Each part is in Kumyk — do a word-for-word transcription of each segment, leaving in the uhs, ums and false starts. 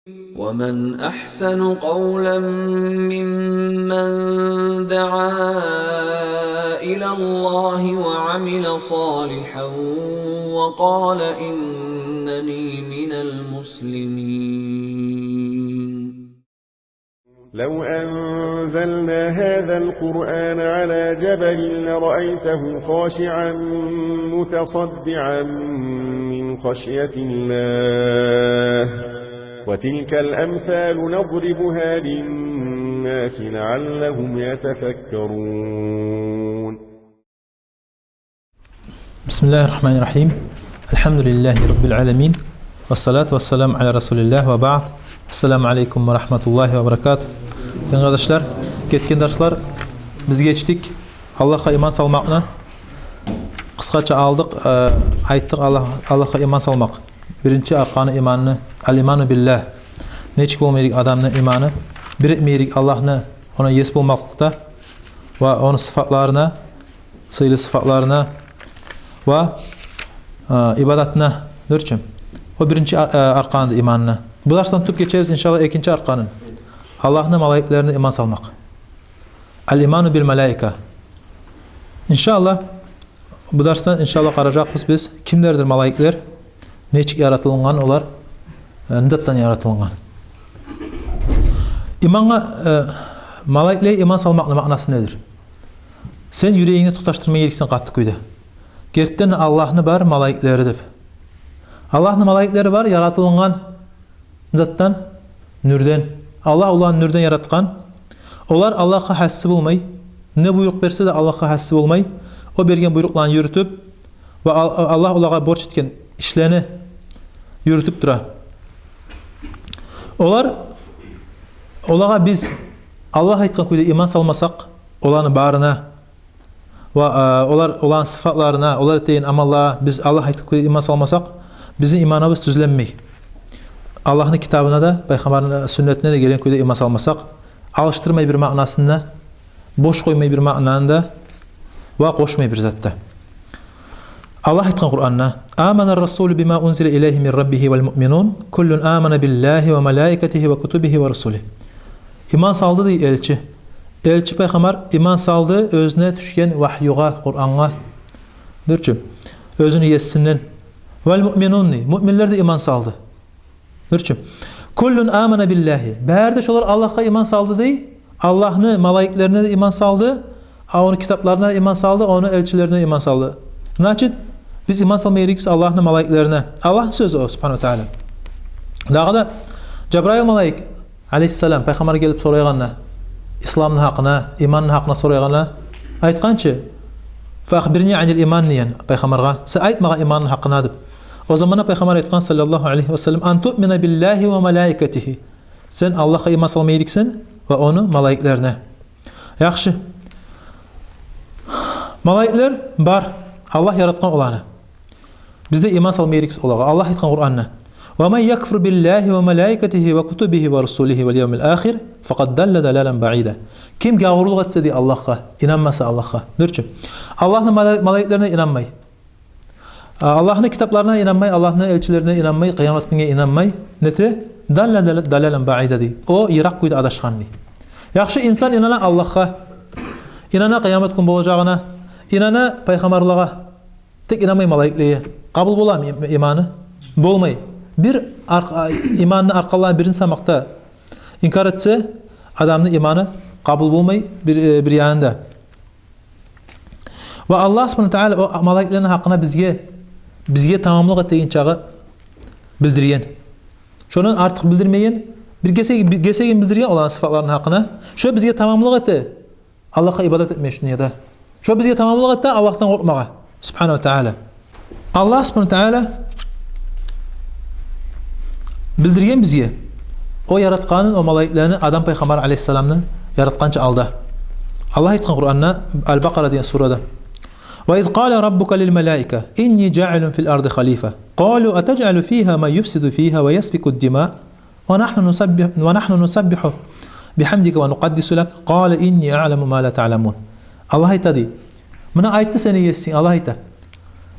ومن أحسن قولا ممن دعا إلى الله وعمل صالحا وقال إنني من المسلمين. لو أنزلنا هذا القرآن على جبل لرأيته خاشعا متصدعا من خشية الله، وتلك الأمثال نضربها للناس لعلهم يتفكرون. بسم الله الرحمن الرحيم. الحمد لله رب العالمين. والصلاة والسلام على رسول الله وبعد. السلام عليكم ورحمة الله وبركاته. Дин къардашлар, гетген дарслар биз гечдик Аллагьгъа иман салмакъны. Къысгъача алдыкъ, э, айтдыкъ Аллагь, Аллагьгъа иман салмакъ. Биринчи аркъаны иманны, аль-иману биллагь. Нечик болма герек адамны иманы? Бир этме герек Аллагьны, ону ес болмакълыкъда ва ону сыфатларына, сыйлы сыфатларына ва, э, ибадатына, дюр чю. О биринчи ар-, э, арканды иманны. Бу дарсдан тутуп гечебиз, иншаллагь, экинчи арканын. Аллагьны малайиклерине иман салмакъ. Аль-иману биль-малаика. Иншаллагь, бу дарсдан, иншаллагь, къаражакъбыз биз, кимлердир малайиклер, нечик яратылынгъан олар, э, не затдан яратылынгъан. Имангъа, э, малайиклеге иман салмакъны маънасы недир? Сен юрегингде токъташдырма герексен къатты кюйде. Гертиден Аллагьны бар малайиклери деп. Аллагьны малайиклери бар, яратылынгъан затдан, нюрден. Аллагь оланы нюрден яратгъан. Олар Аллагьгъа гьасси болмай. Не буйрукъ берсе де, Аллагьгъа гьасси болмай. О берген буйрукъланы юрютюп, ва Ал-, Аллагь олагъа борч этген ишлени юрютюп тура. Олар, олагъа биз Аллагь айтгъан кюйде иман салмасакъ, оланы барына, ва, э, олар, оланы сыфатларына, олар этеген амаллагъа биз Аллагь айтгъан кюйде иман салмасакъ, бизин иманыбыз тюзленмей. Аллагьны китабына да, пайхаммарны сюннетине де гелген кюйде иман салмасакъ, алышдырмай бир маънасында, бош къоймай бир маънаны да ва къошмай бир зат да. Аллагь айтгъан Къуранда: «Амана ар-расулу бима унзила илайгьи мин раббигьи валь муъминун, куллун амана биллагьи ва малаикатигьи ва кутубигьи ва русулигьи». Иман салды, дей, элчи. Элчи пайхаммар иман салды оьзюне тюшген вагьюгъа, Къурангъа. Дюр чю. Оьзюню есинден. Валь муъминун, дей. Муъминлер де иман салды. Дюр чю. «Куллун амана биллагьи». Бары да шолар Аллагьгъа иман салды, дей. Аллагьны малайиклерине де иман салды. А ону китапларына да иман салды, ону элчилерине де иман салды. Значит, биз иман салма герекбиз Аллагьны малайиклерине. Аллагьны сёзю о, субгьанагьу ва тааля. Дагъы да Жабраил малайик алейгьиссалам пайхаммаргъа гелип сорайгъанда, исламны гьакъына, иманны гьакъына сорайгъанда, айтгъан чы: «Фа ахбирни аниль иман», – деген пайхаммаргъа. «Сен айт магъа иманны гьакъына», – деп. О заманда пайхаммар айтгъан, саллаллагьу алейгьи ва саллам: «Ан туъмина биллагьи ва малаикатигьи». Сен Аллагьгъа иман салма герексен ва ону малайиклерине. Яхшы. Малайиклер бар. Аллагь яратгъан оланы. Биз де иман салма герекбиз олагъа. Аллагь айтгъан Къуранда: «Ва ман якфур биллагьи ва малаикатигьи ва кутубигьи ва русулигьи валь явмиль ахир, факъад далла далалан баида». Ким гавурлукъ этсе, дей, Аллагьгъа, инанмаса Аллагьгъа. Дюр чю. Аллагьны малай-, малайиклерине инанмай. А, Аллагьны китапларына инанмай, Аллагьны элчилерине инанмай, къыямат гюнге инанмай. Нете? «Далла дала-, далалан баида», – дей. О йыракъ кюйде адашгъан, дей. Яхшы, инсан инана Аллагьгъа, инана къыямат гюн болажагъына, инана пайхаммарлагъа. Тек инанмай малайиклеге. Къабул боламы им-, иманы? Болмай. Бир арк-, а, иманны арканларыны бирин салмакъда инкар этсе, адамны иманы къабул болмай бир, э, бир янында. Ва Аллагь субгьанагьу ва тааля о малайиклени гьакъына бизге, бизге тамамлыкъ этеген чакъы билдирген. Шондан артыкъ билдирмеген, бир гесек, бир гесегин билдирген оланы сыфатларыны гьакъына. Шо бизге тамамлыкъ эте Аллагьгъа ибадат этме учун, яда шо бизге тамамлыкъ эте Аллагьдан къоркъмагъа, субгьанагьу ва тааля. Аллагь субгьанагьу ва тааля билдирген бизге, о яратгъанын, о малайиклени, Адам пайхаммар алейгьиссаламны яратгъанча алда. Аллагь айтгъан Къуранда, Аль-Бакъара деген сурада: «Ва из къала раббука лиль малаика инни жаилун филь арди халифа. Къалу атажалу фигьа ман юфсиду фигьа ва ясфикуд дима ва нагьну нусаббигьу, ва нагьну нусаббигьу бигьамдика ва нукъаддису лак. Къала инни аъламу ма ла таъламун». Аллагь айта, дей. Муна айтды сени есинг, Аллагь айта.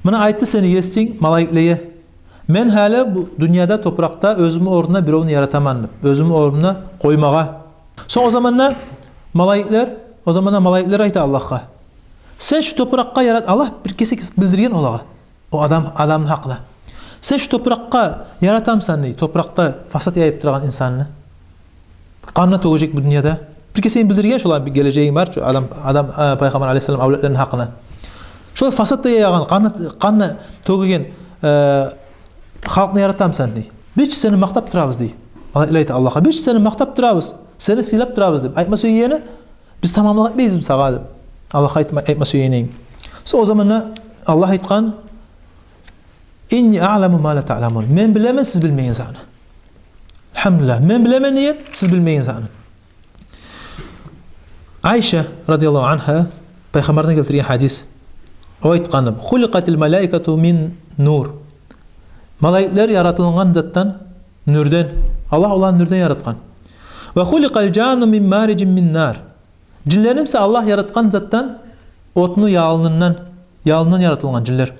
Муна айтды сени есинг малайиклеге: «Мен гьали бу дюньяда, топуракъда оьзюмню орнуна биревню яратаман», — деп, оьзюмню орнуна къоймагъа. Сонг о заманда малайиклер, о заманда малайиклер айта Аллагьгъа: «Сен шу топуракъгъа ярат», — Аллагь бир кесек билдирген олагъа, о адам, адамны гьакъына. «Сен шу топуракъгъа яратамысан, — дей, — топуракъда фасат яйып турагъан инсанны? Къанны тёгежек бу дюньяда». Бир кесегин билдирген шолай бир гележегин бар чы, Адам, Адам, э, пайхаммар алейгьиссалам авлетлерини гьакъына. Шолай фасат да яягъан, къанны, къанны тёгеген, э, халкъны яратамысан, — дей. — Биз чи сени макътап турабыз, — дей. Малайиклер айта Аллагьгъа: «Биз чи сени макътап турабыз, сени сыйлап турабыз», — деп. Айтма сюегени: «Биз тамамлыкъ этмейбизми сагъа?» — деп. Аллагь айтма, айтма сюегени. Сонг о заманда Аллагь айтгъан: «Инни аъламу ма ла таъламун». «Мен билемен сиз билмеген затны». Альгьамдулиллагь. «Мен билемен, — деген, — сиз билмеген затны». Айша, радияллагьу ангьа, пайхаммардан гелтирген гьадис. О айтгъан: «Хуликъатил малаикату мин нур». Малайиклер яратылгъан затдан, нюрден. Аллагь оланы нюрден яратгъан. «Ва хуликъал жанну мин мариджин мин нар». Жинлени буса Аллагь яратгъан затдан, отну ялынындан, ялындан яратылгъан жинлер.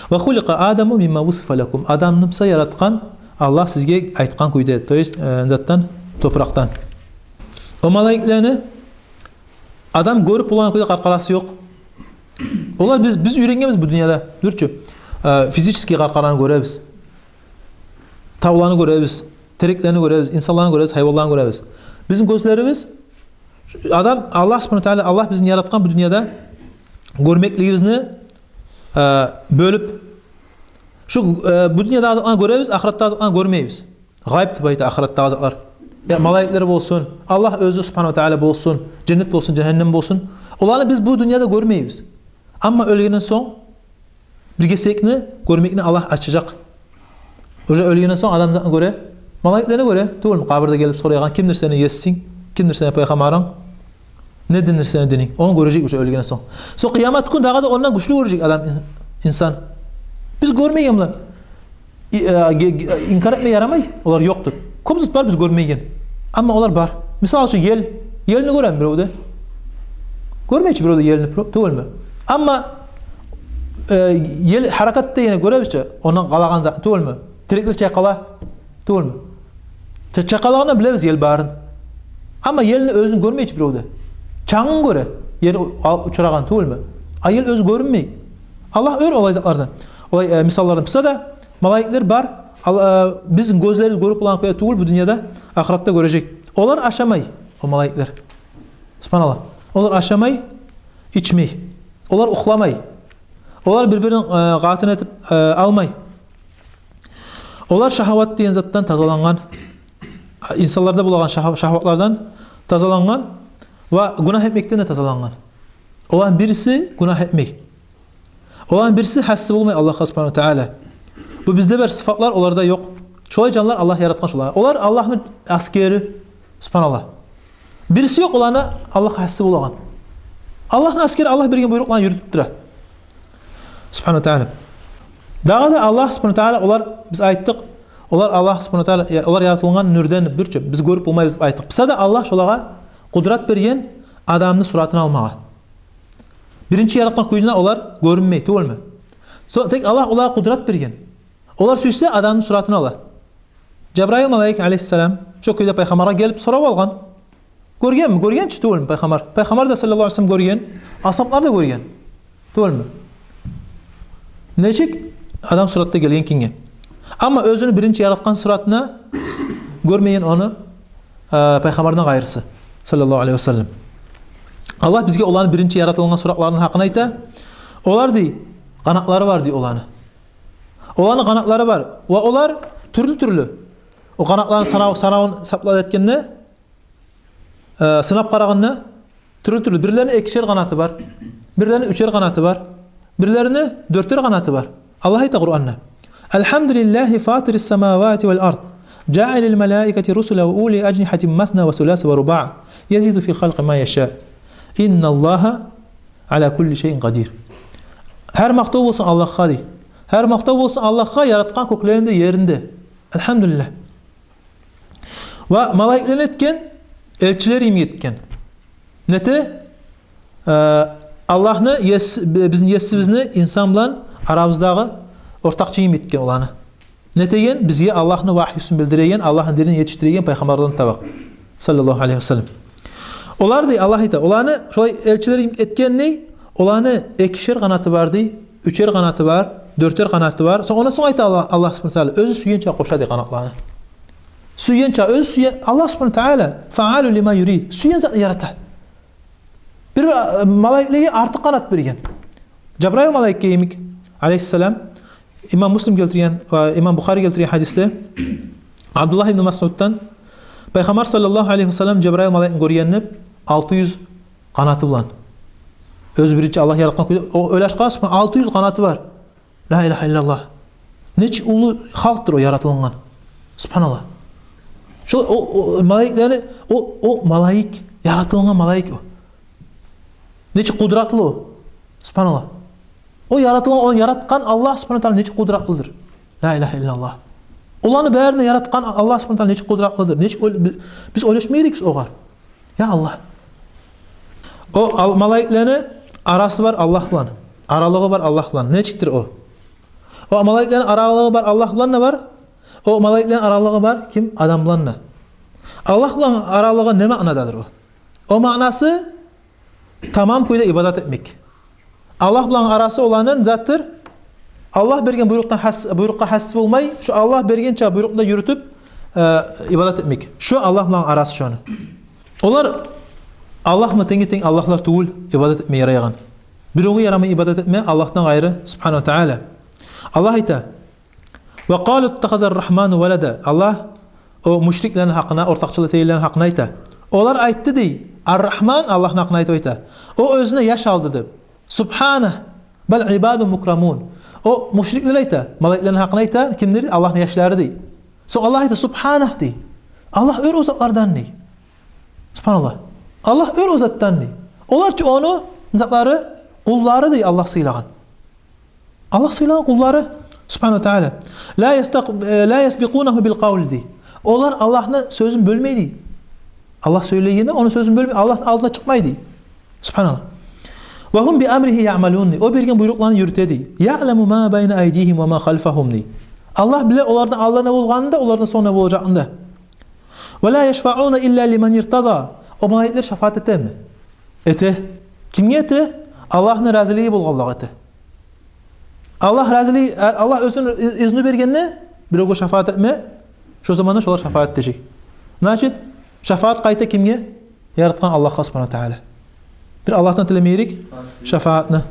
«Ва хуликъа Адаму мимма вусифа лакум». Адамны буса яратгъан Аллагь сизге айтгъан кюйде, то есть, э, затдан, топуракъдан. О малайиклени адам гёрюп болагъан кюйде къаркъарасы ёкъ. Олар, биз, биз уьйренгенбиз бу дюньяда, дюр чю, э, физический къаркъараны гёребиз. Тавланы гёребиз, тереклени гёребиз, инсанланы гёребиз, гьайванланы гёребиз. Бизин гёзлерибиз, адам, Аллагь субгьанагьу ва тааля, Аллагь бизин яратгъан бу дюньяда гёрмеклигибизни, э, бёлюп, шу, э, бу дюньядагъы затланы гёребиз, ахыратдагъы затланы гёрмейбиз. Гъайып деп айта ахыратдагъы затлар. Я малайиклер болсун, Аллагь оьзю субгьанагьу ва тааля болсун, женнет болсун, жагьаннам болсун. Оланы биз бу дюньяда гёрмейбиз. Амма оьлгенден сонг бир кесекни гёрмекни Аллагь ачажакъ. Уже оьлгенден сонг адам затны гёре, малайиклени гёре, тюгюлмю? Къабурда гелип сорайгъан: «Кимдир сени есинг, кимдир сени пайхаммарынг, нединдир сени дининг?» Ону гёрежек уже оьлгенден сонг. Сонг къыямат гюн дагъы да ондан гючлю гёрежек адам, ин-, инсан. Биз гёрмеген булан и-, э, ге-, ге-, инкар этме ярамай, олар ёкъ деп. Кёп зат бар биз гёрмеген. Амма олар бар. Мисал учун, ел. Елни гёреми бирев де? Гёрмей чи бирев де елни, тюгюлмю? Амма, э, ел гьаракат дегенни гёребиз чи, ондан къалагъан зат, тюгюлмю? Тереклер чайкъала, тюгюлмю? Ча-, чайкъалагъанда билебиз ел барын. Амма елни оьзюн гёрмей чи бирев де. Чангын гёре, ер алып учурагъан, тюгюлмю? А ел оьзю гёрюнмей. Аллагь оьр олай затлардан, олай, э, мисаллардан. Буса да малайиклер бар. Ал-, э, бизин гёзлерибиз гёрюп болагъан кюйде тюгюл бу дюньяда, ахыратда гёрежек. Олар ашамай, о малайиклер. Субгьаналлагь. Олар ашамай, ичмей. Олар юхламай. Олар бир-бирин, э, къатын этип, э, алмай. Олар шагьават деген затдан тазалангъан, инсанларда болагъан шагьа-, шагьаватлардан тазалангъан ва гюнагь этмекден де тазалангъан. Оланы бириси гюнагь этмей. Оланы бириси гьасси болмай Аллагьгъа субгьанагьу ва тааля. Бу бизде бар сыфатлар, оларда ёкъ. Шолай жанлар Аллагь яратгъан шолар. Олар Аллагьны асгери, субгьаналлагь. Бириси ёкъ оланы Аллагьгъа гьасси болагъан. Аллагьны асгери Аллагь берген буйрукъланы юрютюп тура. Субгьанагьу ва тааля. Дагъы да Аллагь субгьанагьу ва тааля, олар, биз айтдыкъ, олар Аллагь субгьанагьу ва тааля, я-, олар яратылгъан нюрден, бир чю, биз гёрюп болмайбыз деп айтдыкъ. Буса да Аллагь шолагъа къудрат берген адамны суратын алмагъа. Биринчи яратгъан кюйде олар гёрюнмей, тюгюлмю? Со-, тек Аллагь олагъа къудрат берген. Олар сюйсе адамны суратын ала. Жабрайыл малайик алейгьиссалам шо кюйде пайхаммаргъа гелип сорап алгъан. Гёргенми? Гёрген чи, тюгюлмю, пайхаммар? Пайхаммар да саллаллагьу алейгьи ва саллам гёрген, асгьаблар да гёрген, тюгюлмю? Нечик адам суратда гелген экенге. Амма оьзюню биринчи яратгъан суратына гёрмеген ону, э, пайхаммардан къайрысы, саллаллагьу алейгьи ва саллам. Аллагь бизге оланы биринчи яратылгъан суратларыны гьакъын айта. Олар, дей, къанатлары бар, дей, оланы. Оланы къанатлары бар. Ва олар тюрлю-тюрлю. О къанатланы санав-, санавун сапла этгенде, э, сынап къарагъанда, тюрлю-тюрлю. Бирлерини экишер къанаты бар, бирлерини уьчер къанаты бар, бирлерини дёртер къанаты бар. Аллагь айта Къуранда: «Альгьамдулиллагьи фатирис самавати валь ард, жаилил малаикати русула ули ажнихьатин масна ва суласа ва рубаъ, язиду филь халкъи ма яша. Инналлагьа аля кулли шайин къадир». Гьар макътав болсун Аллагьгъа, дей. Гьар макътав болсун Аллагьгъа, яратгъан кёклени де, ерни де. Альгьамдулиллагь. Ва малайиклени этген, элчилер йимик этген. Нете? Э, Аллагьны ес-, б-, бизин есибизни инсан булан арабыздагъы ортакъчы йимик этген оланы. нетеген, бизге Аллагьны вагьюсюн билдиреген, Аллагьны динин етишдиреген пайхаммарлардан табакъ. Саллаллагьу алайгьи ва саллам. Олар дей, Аллагь айта, оланы шолай элчилер этгенни, оланы экишер къанаты бар дей, уьчер къанаты бар, дёртер къанаты бар. Сонг, ондан сонг айта Аллагь, Аллагь субгьанагьу ва тааля, оьзю сюйгенча къоша дей къанатланы. Сюйгенча, оьзю сюйген, Аллагь субгьанагьу ва тааля, фаалу лима юрид. Сюйген затны ярата. Бир, э, малайиклеге артыкъ къанат берген. Жабраил малайикге йимик, алайгьиссалам. Имам Муслим гелтирген ва имам Бухари гелтирген гьадисде Абдуллагь ибн Масъуддан, пайхаммар саллаллагьу алайгьи ва саллам Жабраил малайикни гёргенни алты юз къанаты булан. Оьзю биринчи Аллагь яратгъан кюйде, о, ойлашгъан, субгьан, алты юз къанаты бар. Ла илагьа иллаллагь. Нечик уллу халкъдыр о яратылынгъан. Субгьаналлагь. Шо о, о малайиклени, о, о малайик, яратылынгъан малайик о. Нечик къудратлы о. Субгьаналлагь. О яратылгъан, ону яратгъан Аллагь субгьанагьу ва тааля нечик къудратлыдыр. Ла илагьа иллаллагь. Оланы барын да яратгъан Аллагь субгьанагьу ва тааля нечик къудратлыдыр. Нечик ол-, би-, биз ойлашмай эдик огъар. Я Аллагь. О ал-, малайиклени арасы бар Аллагь булан. Аралыгъы бар Аллагь булан. Нечикдир о? О малайиклени аралыгъы бар Аллагь булан да бар. О малайиклени аралыгъы бар ким? Адам булан да. Аллагь булан аралыгъы не маънададыр о? О маънасы тамам кюйде ибадат этмек. Аллагь булан арасы оланы затдыр. Аллагь берген буйрукъдан гьас-, буйрукъгъа гьасси болмай, шо Аллагь бергенча буйрукъну да юрютюп, э, ибадат этмек. Шо Аллагь булан арасы шону. Олар Аллагьны тенги-тенг Аллагьлар тюгюл ибадат этме ярайгъан. Биревге ярамай ибадат этме Аллагьдан къайры, субгьанагьу ва тааля. Аллагь айта: «Ва къалу иттахазар рахману валада». Аллагь о мушриклени гьакъына, ортакъчылыкъ этегенлени гьакъына айта. Олар айтды дей, Ар-Рахман Аллагьны гьакъына айтып айта, о оьзюне яш алды деп. Субгьанагь, бал ибадун мукрамун. О мушриклер айта, малайиклени гьакъына айта, кимдир? Аллагьны яшлары дей. Сонг Аллагь айта, субгьанагь дей. Аллагь оьр о затлардан дей. Субгьаналлагь. Аллагь оьр о затдан дей. Олар чы ону затлары, къуллары дей, Аллагь сыйлагъан. Аллагь сыйлагъан къуллары, субгьанагьу ва тааля. Ла ястакъ-, э, ла ясбикъунагьу бил къавли дей. Олар Аллагьны сёзюн бёлмей дей. Аллагь сёйлегенде, ону сёзюн бёлмей, Аллагьны алдына чыкъмай дей. Субгьаналлагь. Ва гьум би амригьи яъмалун дей. О берген буйрукъланы юрюте дей. Яъламу ма байна айдигьим ва ма халфагьум дей. Аллагь биле олардан алда не болгъанын да, олардан сонг не болажакъын да. Ва ла яшфауна илла лиман иртада. О малайиклер шафаат этеми? Эте. Кимге эте? Аллагьны разилиги болгъанлагъа эте. Аллагь разилиги, Аллагь оьзюню из-, изну бергенде биревге шафаат этме, шо заманда шолар шафаат этежек. Значит, шафаат къайта кимге? Яратгъан Аллагьгъа субгьанагьу ва тааля. Бир Аллагьдан тилеме герек шафаатны.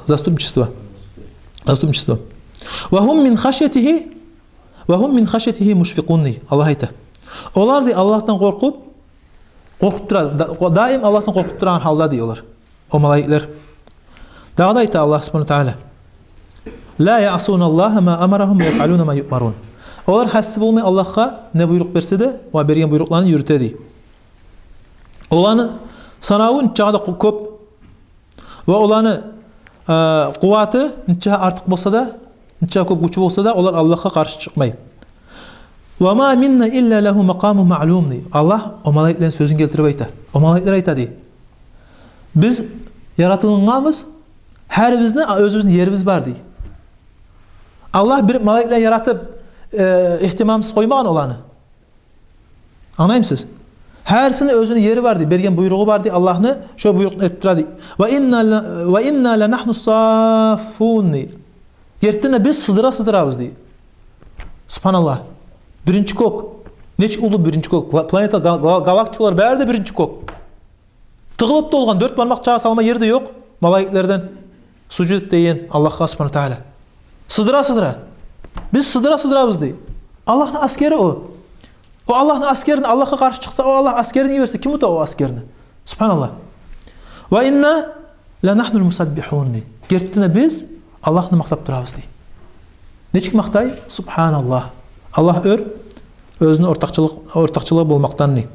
Заступничество. Заступничество. Ва гьум мин хашятигьи, ва гьум мин хашятигьи мушфикъун дей. Аллагь айта. Олар дей Аллагьдан къоркъуп, къоркъуп тура, да-, даим Аллагьдан къоркъуп турагъан гьалда дей олар. О малайиклер. Дагъы да айта Аллагь субгьанагьу ва тааля: «Ла яъсуналлагьа ма амарагьум ва яфъалуна ма юъмарун». Олар гьасси болмай Аллагьгъа, не буйрукъ берсе де, ва берген буйрукъланы юрюте дей. Оланы санаву нечакъы да кё-, кёп, ва оланы, э, къуваты нечакъы артыкъ болса да, нечакъы кёп гючю болса да, олар Аллагьгъа къаршы чыкъмай. «Ва ма минна илла лагьу макъамун маълум» дей. Аллагь о малайиклени сёзюн гелтирип айта. О малайиклер айта дей: «Биз яратылынгъанбыз, гьарибизни оьзюбюзню ерибиз бар», – дей. Аллагь бир малайиклени яратып, э, игьтимамсыз къоймагъан оланы. Англаймысыз? Гьарисини оьзюню ери бар дей, берген буйругъу бар дей Аллагьны, шо буйрукъну этип тура дей. «Ва инна ла, ва инна ла нагьну саффун» дей. Гертиден де биз сыдыра-сыдырабыз дей. Субгьаналлагь. Биринчи кёк. Нечик уллу биринчи кёк. Гла-, планета, гал-, гал-, галактикалар бары да биринчи кёк. Тыгъылып да болгъан, дёрт бармакъ чакъы салма ер де ёкъ малайиклерден сужуд этеген Аллагьгъа субгьанагьу ва тааля. Сыдыра-сыдыра. Биз сыдыра-сыдырабыз дей. Аллагьны аскери о. О Аллагьны аскерин Аллагьгъа къаршы чыкъса, о Аллагь аскерин йиберсе, ким ута о аскерни? Субгьаналлагь. «Ва инна ла нагьнул мусаббигьун» дей. Гертиден де биз Аллагьны макътап турабыз дей. Нечик макътай? Субгьаналлагь. Аллагь оьр оьзюню ортакъчылыкъ, ортакъчылыгъы болмакъдан дей.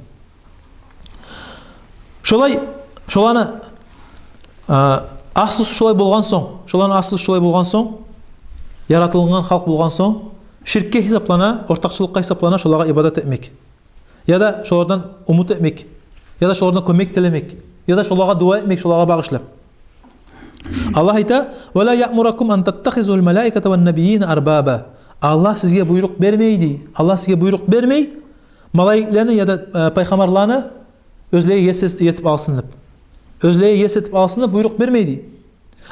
Шолай, шоланы, а, аслусу шолай болгъан сонг, шоланы аслусу шолай болгъан сонг, яратылынгъан халкъ болгъан сонг, ширкге гьисаплана, ортакъчылыкъгъа гьисаплана шолагъа ибадат этмек. Яда шолардан умут этмек, яда шолардан кёмек тилемек, яда шолагъа дуа этмек, шолагъа багъышлап. Аллагь айта: «Ва ла яъмурукум ан таттахизул малаиката ван набийина арбаба». Аллагь сизге буйрукъ бермей, дей. Аллагь сизге буйрукъ бермей малайиклени яда, э, пайхаммарланы оьзлеге ес этип алсын деп. Оьзлеге ес этип алсын деп буйрукъ бермей, дей.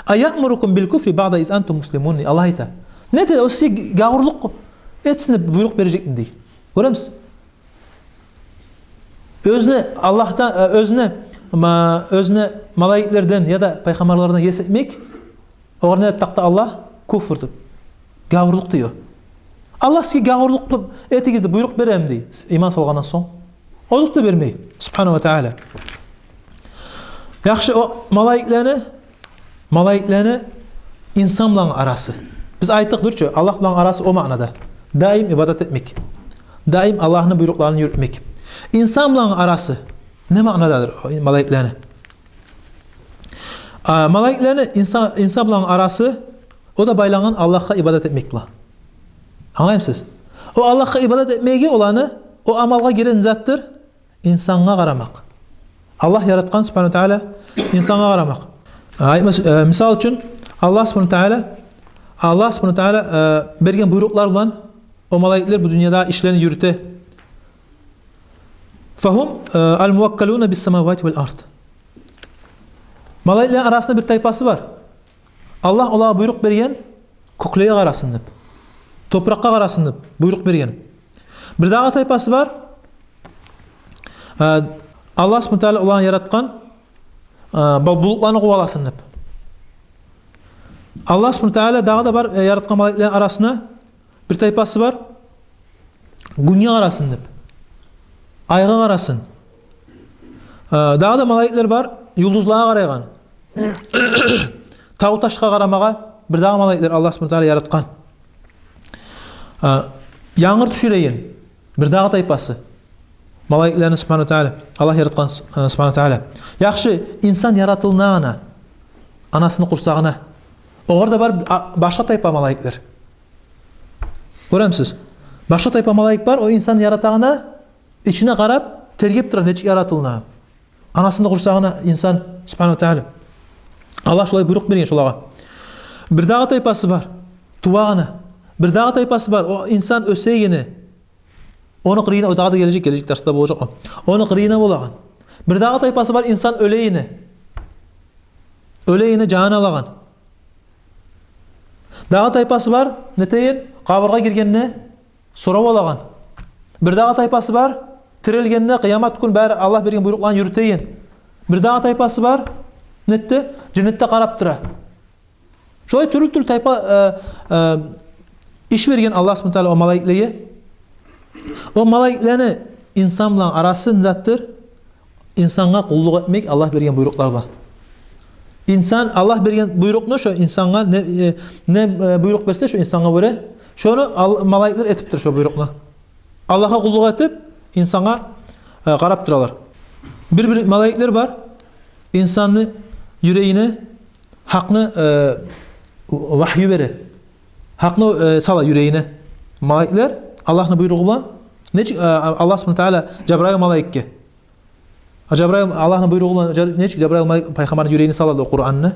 «А яъмурукум бил куфри баъда из антум муслимун», дей Аллагь айта. Не де, о сизге гавурлукъ этсин деп буйрукъ бережекми, дей. Гёремисиз? Оьзюне Аллагьдан, э, оьзюне, ма-, оьзюне малайиклерден яда пайхаммарлардан ес этмек, огъар не деп такъды Аллагь? Куфр деп. Гавурлукъ дей о. Аллагь сизге гавурлукъ этигиз деп буйрукъ береми, дей, иман салгъандан сонг? Озокъда, бермей, субгьанагьу ва тааля. Яхшы, о малайиклени, малайиклени инсан булан арасы. Биз айтдыкъ, дюр чю, Аллагь булан арасы о маънада. Даим ибадат этмек. Даим Аллагьны буйрукъларын юрютмек. Инсан булан арасы не маънададыр о малайиклени? А, малайиклени инсан, инсан булан арасы, о да байлангъан Аллагьгъа ибадат этмек булан. Англаймысыз? О Аллагьгъа ибадат этмеги оланы, о амалгъа гирген затдыр, инсангъа къарамакъ. Аллагь яратгъан, субгьанагьу ва тааля, инсангъа къарамакъ. Айтма, э, мисал учун, Аллагь субгьанагьу ва тааля, Аллагь субгьанагьу ва тааля, э, берген буйрукълар булан о малайиклер бу дюньяда ишлени юрюте. «Фагьум, э, ал-муваккалуна бис-самавати вал-ард». Малайиклени арасында бир тайпасы бар. Аллагь олагъа буйрукъ берген, кёклеге къарасын деп, топуракъгъа къарасын деп буйрукъ берген. Бир дагъы тайпасы бар. Э, Аллагь субгьанагьу ва тааля оланы яратгъан, э, бу-, булутланы къуваласын деп. Аллагь субгьанагьу ва тааля дагъы да бар, э, яратгъан малайиклени арасында бир тайпасы бар, гюнге къарасын деп, айгъа къарасын. Э, дагъы да малайиклер бар, юлдузлагъа къарайгъан, тав-ташгъа къарамагъа бир дагъы малайиклер Аллагь субгьанагьу ва тааля яратгъан. Э, янгур тюшюреген бир дагъы тайпасы малайиклени, субгьанагьу ва тааля, Аллагь яратгъан, э, субгьанагьу ва тааля. Яхшы, инсан яратылгъанда анасыны къурсагъында, огъар да бар, а, башгъа тайпа малайиклер. Гёремисиз? Башгъа тайпа малайик бар, о инсан яратагъанда ичине къарап, тергеп тура, нечик яратылгъан. Анасыны къурсагъында инсан, субгьанагьу ва тааля. Аллагь шолай буйрукъ берген шолагъа. Бир дагъы тайпасы бар, тувагъанда. Бир дагъы тайпасы бар, о инсан оьсегенде. Ону къырыйына, о дагъы да гележек, гележек дарсда болажакъ о. Ону къырыйына болагъан. Бир дагъы тайпасы бар, инсан оьлегенде. Оьлегенде жанын алагъан. Дагъы тайпасы бар, нетеген, къабургъа гиргенде сорав алагъан. Бир дагъы тайпасы бар, тирилгенде, къыямат гюн бары Аллагь берген буйрукъланы юрютеген. Бир дагъы тайпасы бар, нетди, женнетде къарап тура. Шолай тюрлю-тюрлю тайпа, э, э, иш берген Аллагь субгьанагьу ва тааля о малайиклеге. О малайиклени инсан булан арасы не затдыр? Инсангъа къуллукъ этмек Аллагь берген буйрукълар булан. Инсан Аллагь берген буйрукъну, шо инсангъа не, э, не, э, буйрукъ берсе, шо инсангъа гёре, шону ал-, малайиклер этип тура шо буйрукъну. Аллагьгъа къуллукъ этип, инсангъа, э, къарап туралар. Бир-бир малайиклер бар, инсанны юрегине гьакъны, э, вагью бере. Гьакъны, э, сала юрегине. Малайиклер Аллагьны буйругъу булан. Нечик, э, Аллагь субгьанагьу ва тааля Жабраил малайикге. А Жабраил, Аллагьны буйругъу булан, Жа-, нечик Жабраил малайик пайхаммарны юрегине салады о Къуранны.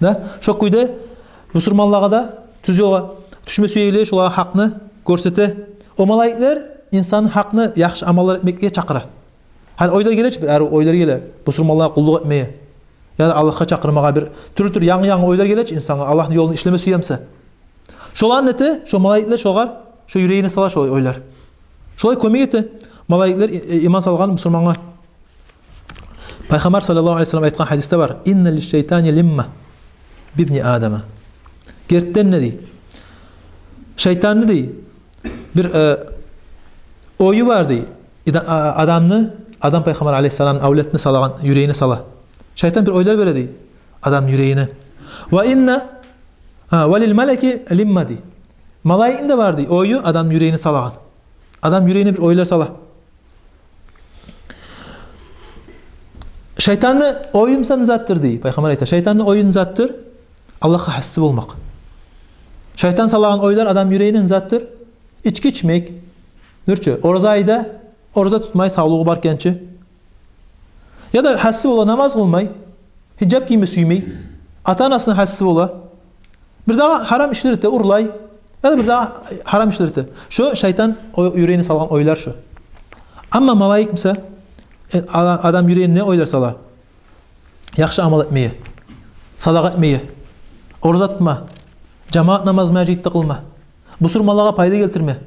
Да? Шо кюйде бусурманлагъа да, тюз ёлгъа тюшме сюегенлеге шолагъа гьакъны гёрсете. О малайиклер инсанны гьакъны, яхшы амаллар этмеге чакъыра. Гьали ойлар геле чи, бир арив ойлар геле, бусурманлагъа къуллукъ этмеге, яда Аллагьгъа чакъырмагъа, бир тюрлю-тюрлю янгы-янгы ойлар геле чи инсангъа, Аллагьны ёлунда ишлеме сюемсе. Шоланы нете, шо малайиклер шогъар, шо юрегине сала шо ойлар. Шолай кёмек эте малайиклер и-, и-, иман салгъан бусурмангъа. Пайхаммар саллаллагьу алайгьи ва саллам айтгъан гьадисде бар: «Инна лиш-шайтани лимма бибни Адама». Гертиден де, дей, шайтанны, дей, бир, э, ою бар, дей. Ида-, а-, адамны, Адам пайхаммар алайгьиссаламны авлетине салагъан, юрегине сала. Шайтан бир ойлар бере, дей, адамны юрегине. «Ва инна, а, ва лил малаки лимма», дей. Малайикни де бар, дей, ою адамны юрегине салагъан. Адам юрегине бир ойлар сала. Шайтанны ою буса не затдыр, дей. Пайхаммар айта, шайтанны ою не затдыр? Аллагьгъа гьасси болмакъ. Шайтан салагъан ойлар адамны юрегине не затдыр? Ички ичмек. Дюр чю, ораза айда ораза тутмай, савлугъу бар экенчи. Яда гьасси бола, намаз къылмай, гьижап гийме сюймей. Ата-анасыны гьасиси бола. Бирдагъы гьарам ишлер эте, урлай. Яда бирдагъы гьарам ишлер эте. Шо шайтан о-, юрегине салгъан ойлар шо. Амма малайик буса, э, ада-, адам юрегине не ойлар сала? Яхшы амал этмеге, садагъа этмеге, ораза тутма, жамаат намаз межитде къылма, бусурманлагъа пайда гелтирме,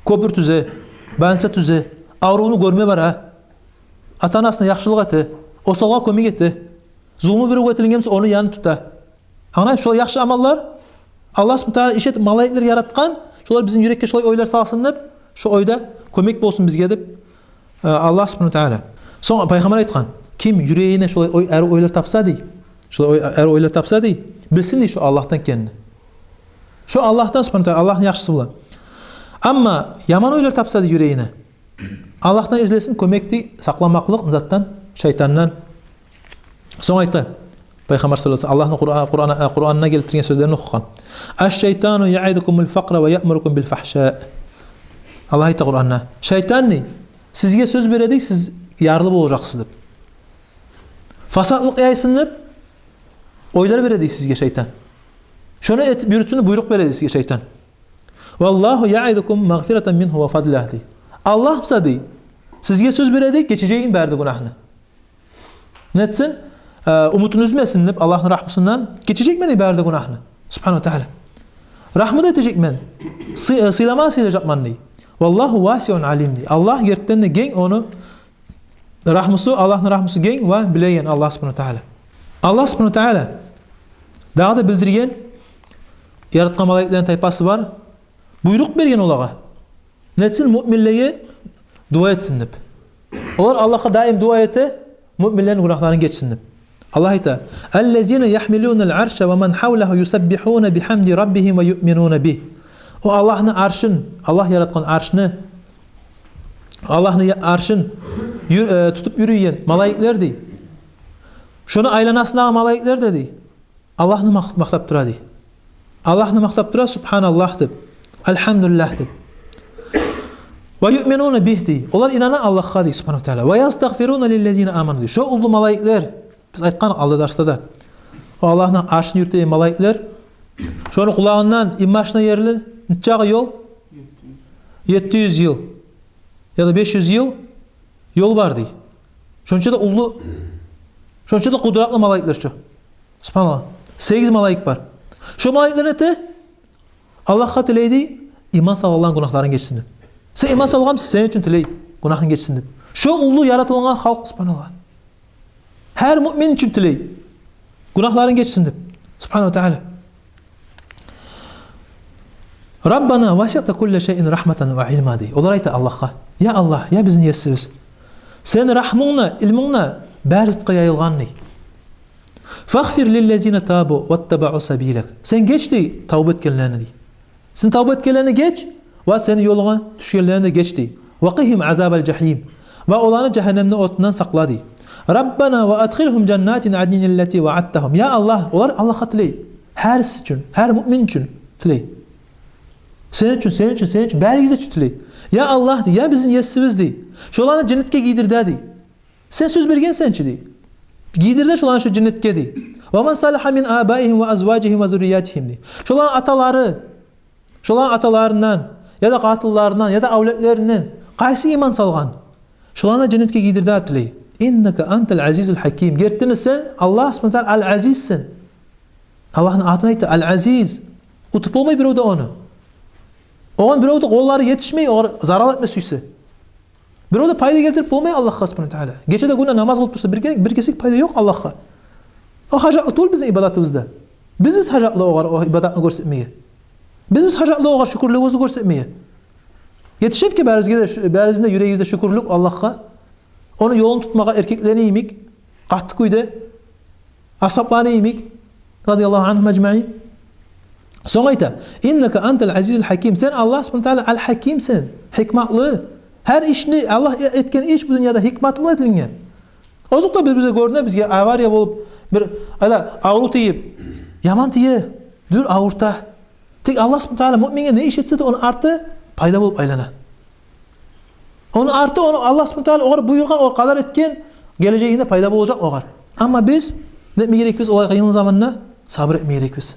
кёпюр тюзе, больница тюзе, аврувну гёрме бара, ата-анасына яхшылыкъ эте, осалгъа кёмек эте, зулму биревге этилген буса, ону янын тута. Англайсыз, шолай яхшы амаллар, Аллагь субгьанагьу ва тагьала иш этип, малайиклер яратгъан, шолар бизин юрекге шолай ойлар салсын деп, шо ойда кёмек болсун бизге деп, э, Аллагь субгьанагьу ва тагьала. Сонг пайхаммар айтгъан: «Ким юрегине шолай ой, арив ойлар тапса, – дей, – шолай ой, арив ойлар тапса, – дей, – билсин, – дей, – шо Аллагьдан экенин. Шо Аллагьдан, субгьанагьу ва тагьала, Аллагьны яхшысы бола. Амма яман ойлар тапса, – дей, – юрегине, Аллагьдан излесин кёмек, – дей, – сакъланмакълыкъ затдан, шайтандан». Сонг айта пайхаммар саллаллагьу алайгьи ва саллам, Аллагьны Къуран-, Къуран-, Къуранда гелтирген сёзлерин охугъан: «Аш-шайтану яъидукумул факъра ва яъмурукум бил фахша». Аллагь айта Къуранда: «Шайтан, – дей, – сизге сёз береди, сиз ярлы болажакъсыз деп. Фасатлыкъ яйсын деп ойлар береди сизге шайтан. Шону этип юрютсюн деп буйрукъ береди сизге шайтан. Валлагьу яъидукум магъфиратан мингьу ва фадла», – дей. Аллагь буса, – дей, – сизге сёз береди, гечежегин бары да гюнагьны. Не этсин? Э, умутун уьзмесин деп Аллагьны рагьмусундан, гечежекмен, – дей, – бары да гюнагьны, субгьанагьу ва тагьала. Рагьму да этежекмен, сы-, э, сыйлама сыйлажакъман, – дей. «Валлагьу васиун алим», – дей. Аллагь гертиден де генг, ону рагьмусу, Аллагьны рагьмусу генг ва билеген Аллагь субгьанагьу ва тагьала. Аллагь субгьанагьу ва тагьала дагъы да билдирген, яратгъан малайиклени тайпасы бар. Буйрукъ берген олагъа, не этсин? Муъминлеге дуа этсин деп. Олар Аллагьгъа даим дуа эте, муъминлени гюнагьларын гечсин деп. Аллагь айта: «Аллазина яхмилунал арша ва ман хавлагьу юсаббихуна бихамди раббигьим ва юъминуна бигь». О Аллагьны аршын, Аллагь яратгъан аршны, Аллагьны я-, аршын юр-, э, тутуп юрюйген малайиклер, – дей. Шону айланасындагъы малайиклер де, – дей, – Аллагьны макъ-, макътап тура, – дей. – Аллагьны макътап тура, субгьаналлагь деп, альгьамдулиллагь деп. Ва юъминуна бигь, – дей. – Олар инана Аллагьгъа, – дей, – субгьанагьу ва тагьала. Ва ястагъфируна лиллазина аману, – дей. – Шо уллу малайиклер, биз айтгъан алда дарсда да, о Аллагьны аршын юрютеген малайиклер, шону къулагъындан инбашына ерли нечакъы ёл? Етти юз йыл яда беш юз йыл ёл бар, – дей. – Шонча да уллу, шонча да къудратлы малайиклер шо. Субгьаналлагь. Сегиз малайик бар. Шо малайиклер эте, Аллагьгъа тилей, – дей, – иман салгъанланы гюнагьларын гечсин деп. Сен иман салгъанмысан, сен учун тилей гюнагьын гечсин деп. Шо уллу яратылгъан халкъ, субгьаналлагь. Гьар муъмин учун тилей гюнагьларын гечсин деп, субгьанагьу ва тагьала. «Раббана васиъта кулла шайин рахматан ва илма», – дей. Олар айта Аллагьгъа: «Я Аллагь, я бизин Есибиз, сени рагьмунг да, илмунг да бары затгъа яйылгъан», – дей. «Фагъфир лиллазина табу ваттабаъу сабилак». Сен геч, – дей, – тавба этгенлени, – дей. Сен тавба этгенлени геч, ва сени ёлунга тюшгенлени де геч, – дей. «Ва къигьим азабал жагьим». Ва оланы жагьаннемни отундан сакъла, – дей. «Раббана ва адхилгьум жаннати аднин аллати ваъадтагьум». Я Аллагь, олар Аллагьгъа тилей. Гьариси учун, гьар муъмин учун тилей. Сен учун, сен учун, сен учун, баригиз учун тилей. Я Аллагь, – дей, – я бизин Есибиз, – дей, – шоланы женнетге гийдир де, – дей. – Сен сёз бергенсен чи, – дей. – Гийдир де шоланы шо женнетге, – дей. «Ва ман салагьа мин абаигьим ва азважигьим ва зурриятигьим», – дей. Шоланы аталары, шоланы аталарындан, яда къатынларындан, яда авлетлеринден къайсы иман салгъан, шоланы женнетге гийдир де, – тилей. «Иннака антал азизул гьаким». Гертиден де сен Аллагь субгьанагьу ва тагьала ал-Азизсен. Аллагьны атын айта, ал-Азиз. Утуп болмай бирев де ону. Огъар бирев де къоллары етишмей, огъар зарал этме сюйсе. Бирев де пайда гелтирип болмай Аллагьгъа субгьанагьу ва тагьала. Гече де, гюн де намаз къылып турса, бир герек, бир кесек пайда ёкъ Аллагьгъа. О гьажатлы тюгюл бизин ибадатыбызда. Биз, биз гьажатлы огъар о ибадатны гёрсетмеге. Биз, биз гьажатлы огъар шюкюрлюгюбюзню гёрсетмеге. Етишебки барибизге де, барибизни де юрегибизде шюкюрлюк Аллагьгъа. Ону ёлун тутмагъа эркеклени йимик, къатты кюйде, асгьабланы йимик, радияллагьу ангьум ажмаин. Сонг айта: «Иннака антал азизул гьаким». Сен Аллагь субгьанагьу ва тагьала ал-Гьакимсен, гьикматлы. Гьар ишни, Аллагь этген иш бу дюньяда гьикмат булан этилинген. Озокъда, бир-бирде гёрюне бизге авария болуп, бир, яда аврув тийип, яман тие, дюр авурта. Тек Аллагь субгьанагьу ва тагьала муъминге не иш этсе де, ону арты пайда болуп айлана. Ону арты, ону Аллагь субгьанагьу ва тагьала огъар буюргъан, огъар къадар этген, гележегинде пайда болажакъ огъар. Амма биз не этме герекбиз олай къыйын заманда? сабур этме герекбиз.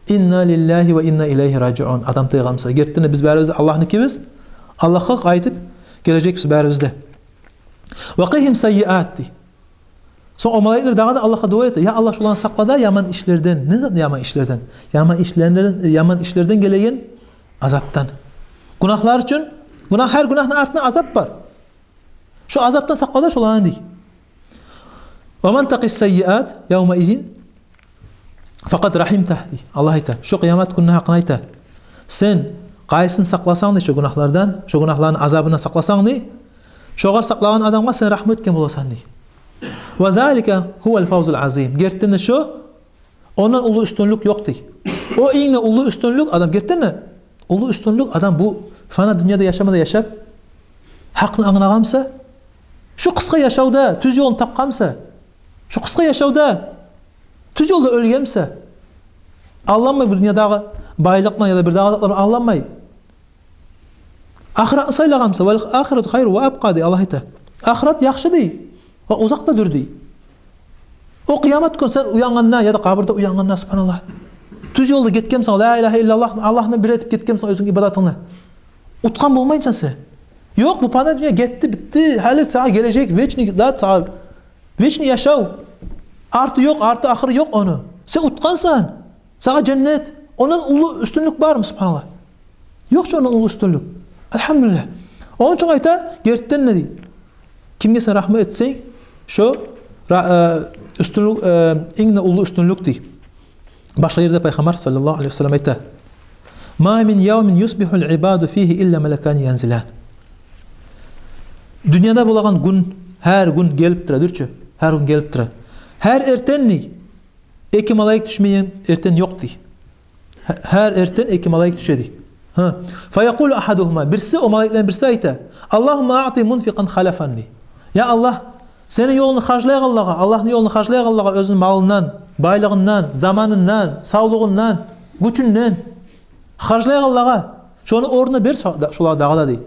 «Инна лиллагьи ва инна илайгьи ражиун». Адам тайгъан буса. Гертиден де биз барыбыз да Аллагьныкибиз, Аллагьгъа къайтып гележекбиз барыбыз да. «Ва къигьим саййиат», дей. Сонг о малайиклер дагъы да Аллагьгъа дуа эте: «Я Аллагь, шоланы сакъла да яман ишлерден». Не зат яман ишлерден? Яман ишлерден, яман ишлерден гелеген азапдан. Гюнагьлар учун, гюнагь, гьар гюнагьны артында азап бар. Шо азапдан сакъла да шоланы, дей. «Ва ман такъи саййиат явмаизин факъад рахимтагь», дей. Аллагь айта, шо къыямат гюнню гьакъында айта: «Сен къайсын сакъласанг, дей, шо гюнагьлардан, шо гюнагьланы азабындан сакъласанг, дей, шогъар сакълагъан адамгъа сен рагьму этген боласан», дей. «Ва залика гьувал фавзул азим». Гертиден де шо, ондан уллу уьстюнлюк ёкъ, дей. О инг де уллу уьстюнлюк, адам, гертиден де, уллу уьстюнлюк адам бу фана дюньяда яшама да яшап, гьакъны англагъан буса, шо къысгъа яшавда тюз ёлну тапгъан буса, шо къысгъа яшавда тюз ёлда оьлген буса, алданмай бу дюньядагъы байлыкъ булан яда бир дагъы затлар булан алданмай, ахыратны сайлагъан буса, «Вал ахирату хайру ва абкъа», дей Аллагь айта. Ахырат яхшы, дей, ва узакъда дюр, дей. О къыямат гюн сен уянгъанда яда къабурда уянгъанда, субгьаналлагь, тюз ёлда гетген бусанг, ла илагьа иллаллагь, Аллагьны бир этип гетген бусанг оьзюнг ибадатынгны, утгъан болмаймысан сен? Ёкъ, бу фана дюнья гетди, битди. Гьали сагъа гележек вечный зат, сагъа вечный яшав. Арты ёкъ, арты ахыры ёкъ ону. Сен утгъансан. Сагъа женнет. Ондан уллу уьстюнлюк бармы, субгьаналлагь? Ёкъ чу ондан уллу уьстюнлюк. Альгьамдулиллагь. Ону учун айта, гертиден де, дей, кимге сен рагьму этсенг, шо ра-, э, уьстюнлюк, э, инг де уллу уьстюнлюк, дей. Башгъа ерде Пайхаммар саллаллагьу алайгьи ва саллам айта: «Ма мин явмин юсбигьул ибаду фигьи илла малакани янзилан». Дюньяда болагъан гюн, гьар гюн гелип тура, дюр чю, гьар гюн гелип тура. Гьар эртен, дей, эки малайик тюшмеген эртен ёкъ, дей. Гьа-, гьар эртен эки малайик тюше, дей. Гьа. «Фаякъулу агьадугьума», бириси, о малайиклерден бириси айта: «Аллагьумма аъти мунфикъан халафан», дей. Я Аллагь, сени ёлунгну харжлайгъанлагъа, Аллагьны ёлуна харжлайгъанлагъа оьзюню малындан, байлыгъындан, заманындан, савлугъундан, гючюнден харжлайгъанлагъа, шону орнуна бер шо-, да-, шолагъа дагъы да, дей.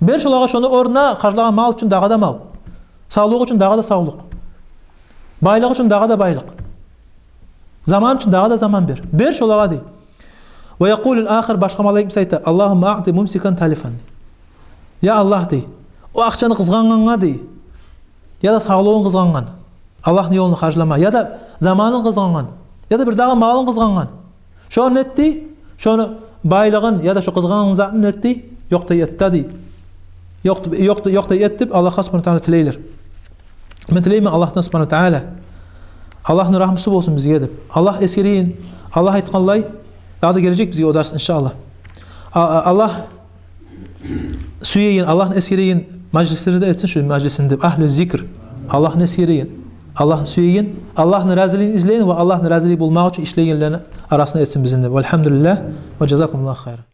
Бер шолагъа шону орнуна харжлагъан мал учун дагъы да мал, савлукъ учун дагъы да савлукъ, байлыкъ учун дагъы да байлыкъ, заман учун дагъы да заман бер. Бер шолагъа, дей. «Ва якъулул ахар», башгъа малайик буса айта: «Аллагьумма аъти мумсикан талифан». Я Аллагь, дей, о акъчаны къызгъангъангъа, дей, яда савлугъун къызгъангъан, Аллагьны ёлуна харжлама, яда заманын къызгъангъан, яда бир дагъы малын къызгъангъан, шону не этди? Шону байлыгъын яда шо къызгъангъан затын не этди? Ёкъдай этди, дей. Ёкъ-, ёкъ-, ёкъдай этди деп Аллагьгъа субгьанагьу ва тааля тилейлер. Мен тилеймен Аллагьдан субгьанагьу ва тааля, Аллагьны рагьмусу болсун бизге деп. Аллагь эсгереген, Аллагь айтгъанлай, дагъы да гележек бизге о дарс, иншааллагь. А-, а-, Аллагь сюеген, Аллагьны эсгереген мажлислерден этсин шу мажлисин деп, агьлю зикр, Аллагьны эсгереген, Аллагьны сюеген, Аллагьны разилигин излеген ва Аллагьны разилиги болмакъ учун ишлейгенлени арасында этсин бизин деп. Валгьамдулиллагь, ва жазакумуллагьу хайран.